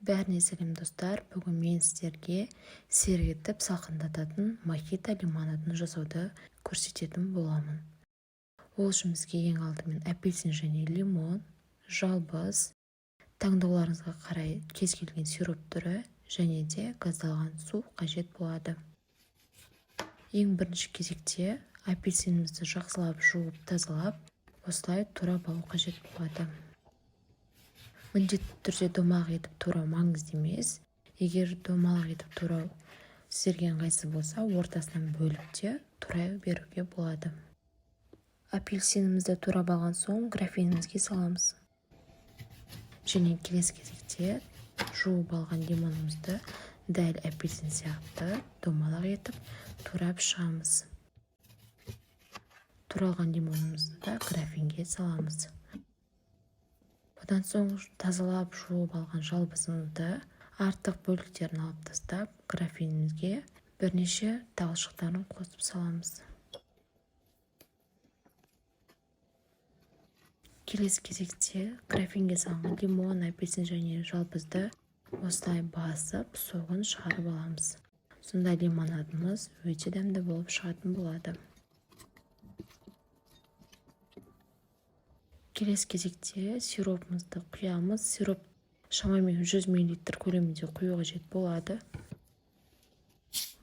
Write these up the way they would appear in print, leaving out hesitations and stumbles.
Бәріне сәлем, достар! Бүгін мен сіздерге сергітіп, салқындататын мохито лимонадын жасауды көрсететін боламын. Ол үшін бізге ең алдымен апельсин және лимон, жалбыз, таңдауларыңызға қарай кез келген сироп түрі және де газдалған су қажет болады. Ең бірінші кезекте апельсинімізді жақсылап жуып, тазалап, осылай турап алу қажет болады. Міндетті түрде домалақ етіп турау маңызды емес. Егер домалақ етіп турау сіздерге ыңғайсыз болса, ортасынан бөліп те турай беруге болады. Апельсинімізді турап алған соң, графинімізге саламыз және келесі кезекте жуып алған лимонымызды дәл апельсин сияқты домалақ етіп турап шығамыз. Туралған лимонымызды да графинге саламыз. Одан соң тазалап, жуып алған жалбызымызды артық бөліктерін алып тастап, графинімізге бірнеше талшықтарын қосып саламыз. Келесі кезекте графинге салынған лимон, апельсин және жалбызды осылай басып, согын шығарып аламыз. Сонда лимонадымыз өте дәмді болып шығатын болады. Келесі кезекте сиропымызды құямыз. Сироп шамамен 100 мл көлемінде құю қажет болады.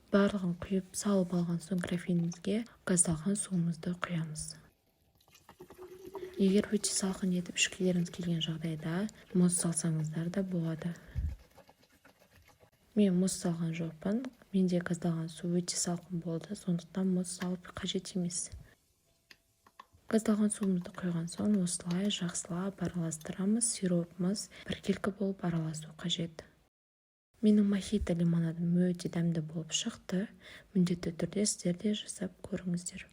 Барлығын құйып салып алған соң, графинімізге газдалған суымызды құямыз. Егер өте салқын етіп ішкілеріңіз келген жағдайда, мұз салсаңыздар да болады. Мен мұз салған жоқпын. Менде газдалған су өте салқын болды, сондықтан мұз салып қажет емес. Газдалған суымызды құйған соң, осылай жақсылап араластырамыз. Сиропымыз біркелкі болып араласу қажет. Менің мохито лимонадым өте дәмді болып шықты. Міндетті түрде сіздер де жасап көріңіздер.